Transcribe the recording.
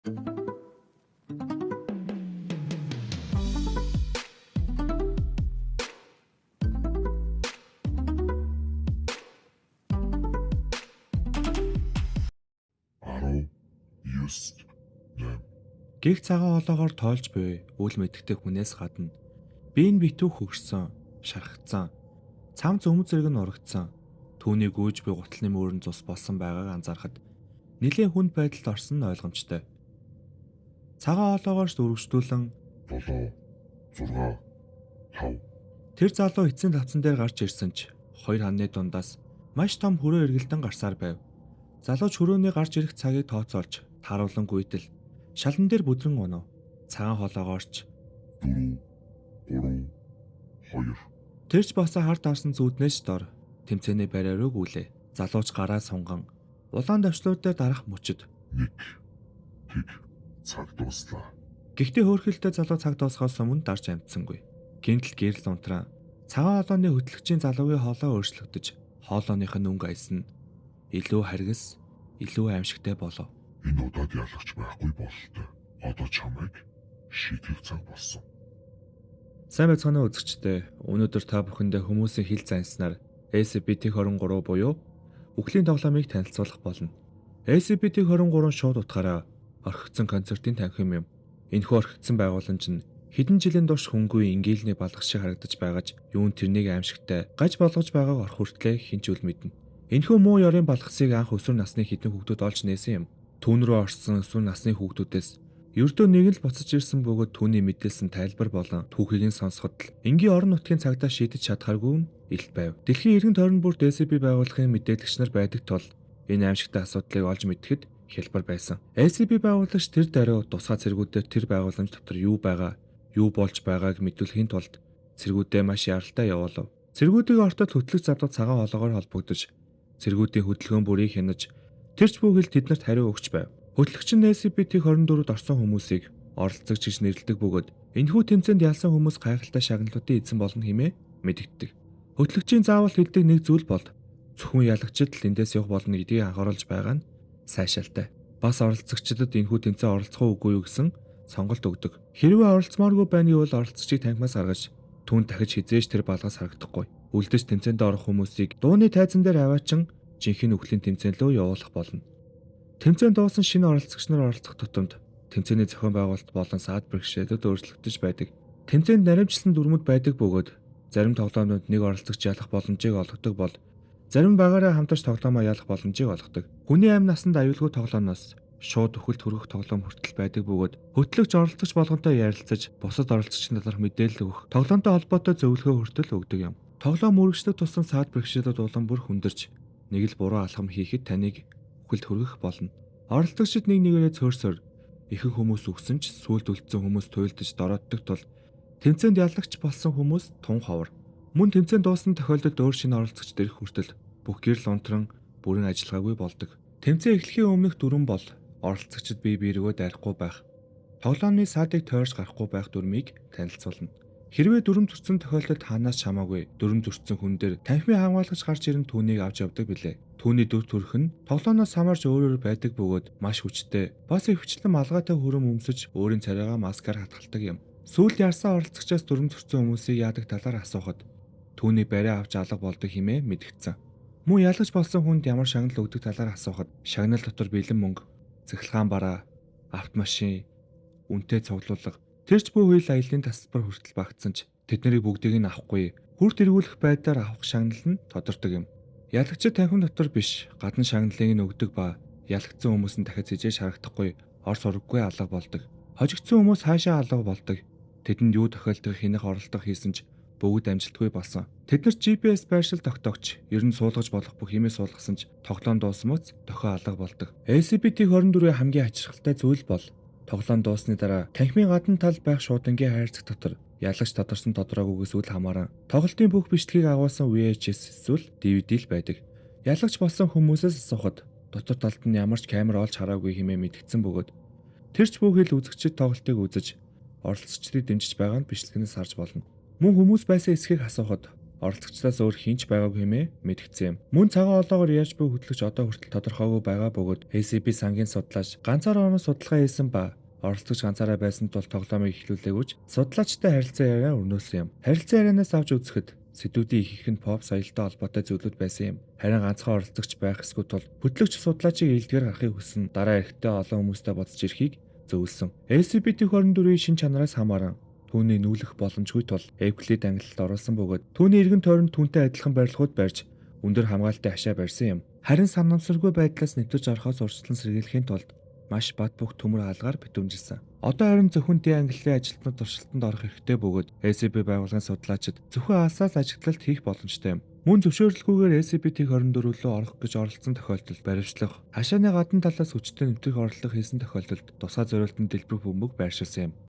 10, 9, Гэх цагаан хоолоогоор тойлж буй үл мэддэг хүнээс гадна би энэ битүү хөгшсөн, шархацсан, цам зөмө зэрэг нь урагдсан. Түүний гүйж буй гутлын мөрөн цус болсон байгааг анзаархад нэлээн хүнд байдалд орсон нь ойлгомжтой. Цагаан хоолоогоор өргөждүүлэн 7, 6, 5, тэр залуу эцсийн тавцан дээр гарч ирсэн ч хоёр ханны дундаас маш том хөрөө эргэлдэн гарсаар байв. Залууч хөрөөний гарч ирэх цагийг тооцоолж тааруулан гүйтэл шалан дээр бүдрэн унав. Цагаан хоолоогоорч 4, 3, 2, тэрч босоо хар даарсан зүуднээс дор тэмцээний бариа руу гүйлээ. Залууч гараа сунган улаан давчлуур дээр дарах мөчөд. 1. Тэг. Цаг дууслаа. Гэхдээ хөөрхөлтэй залуу цаг дуусахаас өмнө дарж амжсангүй. Гинтл гэрэл унтраа цагаан хоолойны хөтлөгчийн залуугийн хоолой өөрчлөгдөж хоолойных нь өнгө аясна. Илүү харгас, илүү аимшигтай болов. Энэ удаад ялагч байхгүй бололтой. Одоо чамайг шийтгэх цаг болсон. Сайн байцгаана уу үзэгчдээ. Өнөөдөр та бүхэндээ хүмүүсийн хил занснаар SCP-23 буюу үхлийн тоглоомыг танилцуулах болно. SCP-23 шууд утгаараа орхигдсон концертын танхим юм. Энэхүү орхигдсон байгууламж нь хэдэн жилийн турш хүнгүй ингээлний балгас шиг харагдаж байгаж юун тэрнийг аимшигтай гаж болгож байгааг орох хүртлээр хэн ч үл мэднэ. Энэхүү муу ёрын балгасыг анх өсвөр насны хэдэн хүүхдүүд олж нээсэн юм. Түүн рүү орсон өсвөр насны хүүхдүүдээс ердөө нэг л буцаж ирсэн бөгөөд түүний мэдээлсэн тайлбар болон түүхийг нь сонсоход л энгийн орон нутгийн цагдаа шийдэж чадхааргүй нь илт байв. Дэлхийн эргэн тойрон бүрт SCP байгууллагын мэдээлэгч нар байдаг тул энэ аимшигтай асуудлыг олж мэдэхэд хялбар байсан. SCP байгуулагч тэр даруй тусгай цэргүүдээр тэр байгууламж дотор юу байгаа, юу болж байгааг мэдүүлэхийн тулд цэргүүдээ маш яралтай явуулав. Цэргүүдийн ортод хөтлөг завдад цагаан хоолоогоор холбогдож цэргүүдийн хөдөлгөөн бүрийг хянаж тэрч бүхэл тэднэрт хариу өгч байв. Хөтлөгч нь SCP-24-д орсон хүмүүсийг оролцогч гэж нэрлэдэг бөгөөд энэхүү тэмцээнд ялсан хүмүүс гайхалтай шагналуудын эзэн болно хэмээн мэдэгддэг. Хөтлөгчийн заавал хэлдэг нэг зүйл бол зөвхөн ялагчид л эндээс явах болно гэдгийг анхааруулж байгаа нь сайшаалтай. Бас оролцогчдод энэхүү тэмцээн оролцох уу үгүй юу гэсэн сонголт өгдөг. Хэрвээ оролцмооргүй байна гэвэл оролцогчийг танхимаас гаргаж түүн дахиж хизээж тэр балгас харагдахгүй. Үлдэж тэмцээнд орох хүмүүсийг дууны тайзан дээр аваачин жинхэнэ үхлийн тэмцээн лөө явуулах болно. Тэмцээн дуусан шинэ оролцогч нар оролцох тутамд тэмцээний зохион байгуулалт болон саад бэрхшээлүүд өөрчлөгдөж байдаг. Тэмцээнд наримчлсан дүрмүүд байдаг бөгөөд зарим тоглоомнууд нэг оролцогч ялах боломжийг олгодог бол зарим багаараа хамтарч тоглоомоо ялах боломжийг олгодог. Хүний амь насанд аюулгүй тоглоомноос шууд үхэлд хүргэх тоглоом хүртэл байдаг бөгөөд хөтлөгч оролцогч болгонтой ярилцаж бусад оролцогчдын талаарх мэдээлэл өгөх тоглоомтой холбоотой зөвлөгөө хүртэл өгдөг юм. Тоглоом үргэлжлэх тусам саад бэрхшээлүүд улам бүр хүндэрч нэг л буруу алхам хийхэд таныг үхэлд хүргэх болно. Оролцогчид нэг нэгээрээ цөөрсөр ихэнх хүмүүс үхсэн ч сүүлд үлдсэн хүмүүс туйлдж дорооддог тул тэмцээнд ялагч болсон хүмүүс тун ховор. Мөн тэмцээн дууссан тохиолдолд өөр шинэ оролцогч ирэх хүртэл бүх гэрэл унтран бүрэн ажиллагаагүй болдог. Тэмцээн эхлэхийн өмнөх дүрэм бол оролцогчид бие биерэгөө дайрахгүй байх, тоглоомны саадыг тойрж гарахгүй байх дүрмийг танилцуулна. Хэрвээ дүрэм зөрчсөн тохиолдолд хаанаас ч хамаагүй дүрэм зөрчсөн хүн дээр танхимын хамгаалагч гарч ирэн түүнийг авч явдаг билээ. Түүний дүр төрх нь тоглооноос хамаарч өөрөөр байдаг бөгөөд маш хүчтэй. Бас ихэвчлэн малгайтай хүрэн өмсөж өөрийн царайгаа маскаар хатгалдаг юм. Сүүлд ярьсан оролцогчоос дүрэм зөрчсөн хүмүүсийг яадаг талаар асуухад түүний бариа авч алга болдог хэмээн мэдгдсэн. Мөн ялагч болсон хүнд ямар шагнал өгдөг талаар асуухад шагнал дотор бэлэн мөнгө, цахилгаан бараа, автомашин, үнэтэй цуглуулга, тэрч бүх үйл аяллаа тасалбар хүртэл багтсан ч тэднийг бүгдийг нь авахгүй хүрт эргүүлэх байдлаар авах шагнал нь тодордог юм. Ялагчид танхим дотор биш, гадна шагналыг нь өгдөг ба ялагдсан хүмүүс нь дахиад хизээж харагдахгүй, ор сураггүй алга болдог. Хожигдсон хүмүүс хаашаа алга болдог. Тэдэнд юу тохиолдох хинэх оролдох хийсэн ч бүгд амжилтгүй болсон. Тэд нар GPS байршил тогтоогч, ер нь суулгаж болох бүх юмээ суулгасан ч тоглоом дуусмууц дохио алга болдог. SCP-24-ийн хамгийн ачирхалтай зүйл бол тоглоом дууссаны дараа танхимын гадна тал байх шуудангийн хайрцаг дотор ялагч тодорсон тодорхойгүйгээс үл хамааран тоглолтын бүх бичлэгийг агуулсан VHS эсвэл DVD л байдаг. Ялагч болсон хүмүүсээс асуухад дотор талд нь ямар ч камер олж хараагүй хэмээн мэдгдсэн бөгөөд тэрч бүхэл үзэгчид тоглолтыг үзэж оролцогчдыг дэмжиж байгаа нь бичлэгнээс харж болно. Мөн хүмүүс байсан эсхийг асуухад Оролцогчдоос өөр хэн ч байгаагүй хэмээн мэдгдсэн юм. Мөн цагаан олоогоор яаж буй хөтлөгч одоо хүртэл тодорхойгүй байгаа бөгөөд SCP сангийн судлаач ганцаар орон судалгаа хийсэн ба оролцогч ганцаараа байсан тул тоглоомыг эхлүүлээгүйч судлаачтай харилцан яриа өрнөсөн юм. Харилцан ярианаас авч үзэхэд сэдвүүдийн ихэнх нь поп соёлтой холбоотой зүйлүүд байсан юм. Харин ганцхан оролцогч байх эсгүй тул хөтлөгч судлаачийг илдгээр гарахыг хүссэн, дараа эрэхтэй олон хүмүүстэй бодож ирэхийг зөвлөсөн. SCP-24-ийн шин чанараас хамааран түүний нүүлэх боломжгүй тул Эвклид ангилалд оруулсан бөгөөд түүний эргэн тойронд түүнтэй адилхан барилгууд барьж өндөр хамгаалалтын хашаа барьсан юм. Харин санамсаргүй байдлаас нэвтэрч орохоос урьдчилан сэргийлэхийн тулд маш бат бөх төмөр хаалгаар битүүмжилсэн. Одоо харин зөвхөн Д ангиллын ажилтнууд туршилтанд орох эрхтэй бөгөөд SCP байгууллагын судлаачид зөвхөн алсаас ажиглалт хийх боломжтой юм. Мөн зөвшөөрлгүйгээр SCP-24 рүү орох гэж оролцсон тохиолдолд баривчлах, хашааны гадна талаас хүчтэй нэвтрэх орлого хийсэн тохиолдолд тусгай зориултанд дэлбэрэх бөмбөг байршуулсан юм.